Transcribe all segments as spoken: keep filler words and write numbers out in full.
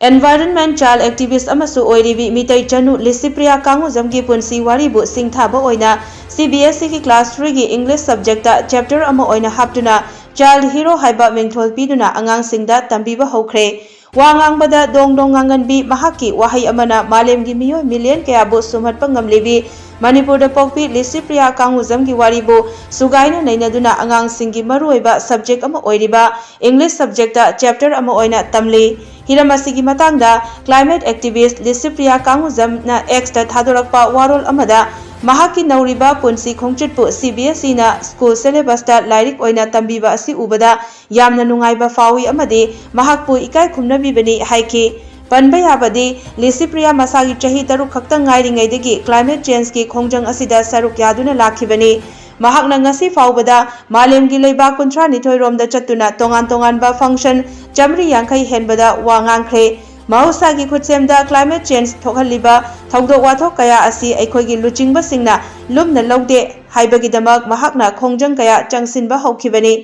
Environment child activist ꯑꯃꯁꯨ ꯑꯣꯏꯔꯤꯕꯤ ꯃꯤꯇꯩ ꯆꯅꯨ ꯂꯤꯁꯤꯄ꯭ꯔꯤꯌꯥ ꯀꯥꯡꯉꯨꯖꯝꯒꯤ ꯄꯨꯟꯁꯤ ꯋꯥꯔꯤꯕꯨ ꯁꯤꯡꯊꯥꯕ ꯑꯣꯏꯅ C B S E ꯒꯤ class three ꯒꯤ English subject ꯇ chapter ꯑꯃ ꯑꯣꯏꯅ ꯍꯥꯞꯇꯨꯅ Child Hero ꯍꯥꯏꯕ ꯃꯤꯡꯊꯣꯜ ꯄꯤꯗꯨꯅ ꯑꯉꯥꯡꯁꯤꯡꯗ ꯇꯝꯕꯤꯕ ꯍꯧꯈ꯭ꯔꯦ꯫ ꯋꯥ ꯉꯥꯡꯕꯗ ꯗꯣꯡ ꯗꯣꯡ ꯉꯥꯡꯒꯟꯕꯤ ꯃꯍꯥꯛꯀꯤ ꯋꯥꯍꯩ ꯑꯃꯅ ꯃꯥꯂꯦꯝꯒꯤ ꯃꯤꯑꯣꯏ million ꯀꯌꯥꯕꯨ ꯁꯨꯝꯍꯠꯄ ꯉꯝꯂꯤꯕꯤ ꯃꯅꯤꯄꯨꯔꯗ ꯄꯣꯛꯄꯤ ꯂꯤꯁꯤꯄ꯭ꯔꯤꯌꯥ ꯀꯥꯡꯉꯨꯖꯝꯒꯤ ꯋꯥꯔꯤꯕꯨ ꯁꯨꯒꯥꯏꯅ ꯅꯩꯅꯗꯨꯅ ꯑꯉꯥꯡꯁꯤꯡꯒꯤ ꯃꯔꯨꯑꯣꯏꯕ subject ꯑꯃ ꯑꯣꯏꯔꯤꯕ English subject ꯇ chapter ꯑꯃ ꯑꯣꯏꯅ ꯇꯝꯂꯤ꯫ ꯍꯤꯔꯝ ꯑꯁꯤꯒꯤ ꯃꯇꯥꯡꯗ climate activist ꯂꯤꯁꯤꯄ꯭ꯔꯤꯌꯥ ꯀꯥꯡꯉꯨꯖꯝꯅ X ꯇ ꯊꯥꯗꯣꯔꯛꯄ ꯋꯥꯔꯣꯜ ꯑꯃꯗ ꯃꯍꯥꯛꯀꯤ ꯅꯧꯔꯤꯕ ꯄꯨꯟꯁꯤ ꯈꯣꯡꯆꯠꯄꯨ C B S E ꯅ school syllabus ꯇ ꯂꯥꯏꯔꯤꯛ ꯑꯣꯏꯅ ꯇꯝꯕꯤꯕ ꯑꯁꯤ ꯎꯕꯗ ꯌꯥꯝꯅ ꯅꯨꯡꯉꯥꯏꯕ ꯐꯥꯎꯏ ꯑꯃꯗꯤ ꯃꯍꯥꯛꯄꯨ ꯏꯀꯥꯏ ꯈꯨꯝꯅꯕꯤꯕꯅꯤ ꯍꯥꯏꯈꯤ꯫ ꯄꯟꯕ ꯌꯥꯕꯗꯤ, ꯂꯤꯁꯤꯄ꯭ꯔꯤꯌꯥ ꯃꯁꯥꯒꯤ ꯆꯍꯤ ꯇꯔꯨꯛ ꯈꯛꯇ ꯉꯥꯏꯔꯤꯉꯩꯗꯒꯤ climate change ꯀꯤ ꯈꯣꯡꯖꯪ ꯑꯁꯤꯗ ꯁꯔꯨꯛ ꯌꯥꯗꯨꯅ ꯂꯥꯛꯈꯤꯕꯅꯤ꯫ ꯃꯍꯥꯛꯅ ꯉꯁꯤ ꯐꯥꯎꯕꯗ ꯃꯥꯂꯦꯝꯒꯤ ꯂꯩꯕꯥꯛ ꯀꯨꯟꯊ꯭ꯔꯥ ꯅꯤꯊꯣꯏ ꯔꯣꯝꯗ ꯆꯠꯇꯨꯅ ꯇꯣꯉꯥꯟ ꯇꯣꯉꯥꯟꯕ function ꯆꯥꯃꯔꯤ ꯌꯥꯡꯈꯩ ꯍꯦꯟꯕꯗ ꯋꯥ ꯉꯥꯡꯈ꯭ꯔꯦ꯫ ꯃꯍꯧꯁꯥꯒꯤ ꯈꯨꯠꯁꯦꯝꯗ climate change ꯊꯣꯛꯍꯜꯂꯤꯕ ꯊꯧꯗꯣꯛ ꯋꯥꯊꯣꯛ ꯀꯌꯥ ꯑꯁꯤ ꯑꯩꯈꯣꯏꯒꯤ ꯂꯨꯆꯤꯡꯕꯁꯤꯡꯅ ꯂꯨꯝꯅ ꯂꯧꯗꯦ ꯍꯥꯏꯕꯒꯤꯗꯃꯛ ꯃꯍꯥꯛꯅ ꯈꯣꯡꯖꯪ ꯀꯌꯥ ꯆꯪꯁꯤꯟꯕ ꯍꯧꯈꯤꯕꯅꯤ꯫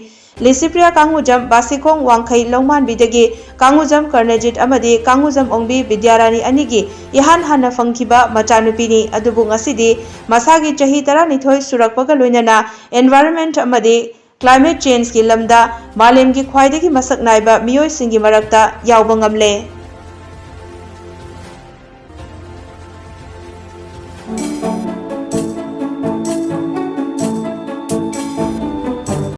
ꯂꯤꯁꯤꯄ꯭ꯔꯤꯌꯥ ꯀꯥꯡꯉꯨꯖꯝ ꯕꯥꯁꯤꯈꯣꯡ ꯋꯥꯡꯈꯩ ꯂꯧꯃꯥꯟꯕꯤꯗꯒꯤ ꯀꯥꯡꯉꯨꯖꯝ ꯀꯔꯅꯖꯤꯠ ꯑꯃꯗꯤ ꯀꯥꯡꯉꯨꯖꯝ ꯑꯣꯡꯕꯤ ꯕꯤꯗ꯭ꯌꯥꯔꯥꯅꯤ ꯑꯅꯤꯒꯤ ꯏꯍꯥꯟ ꯍꯥꯟꯅ ꯐꯪꯈꯤꯕ ꯃꯆꯥꯅꯨꯄꯤꯅꯤ꯫ ꯑꯗꯨꯕꯨ ꯉꯁꯤꯗꯤ ꯃꯁꯥꯒꯤ ꯆꯍꯤ ꯇꯔꯥꯅꯤꯊꯣꯏ ꯁꯨꯔꯛꯄꯒ ꯂꯣꯏꯅꯅ environment ꯑꯃꯗꯤ climate change ꯀꯤ ꯂꯝꯗ ꯃꯥꯂꯦꯝꯒꯤ ꯈ꯭ꯋꯥꯏꯗꯒꯤ ꯃꯁꯛ ꯅꯥꯏꯕ ꯃꯤꯑꯣꯏꯁꯤꯡꯒꯤ ꯃꯔꯛꯇ ꯌꯥꯎꯕ ꯉꯝꯂꯦ꯫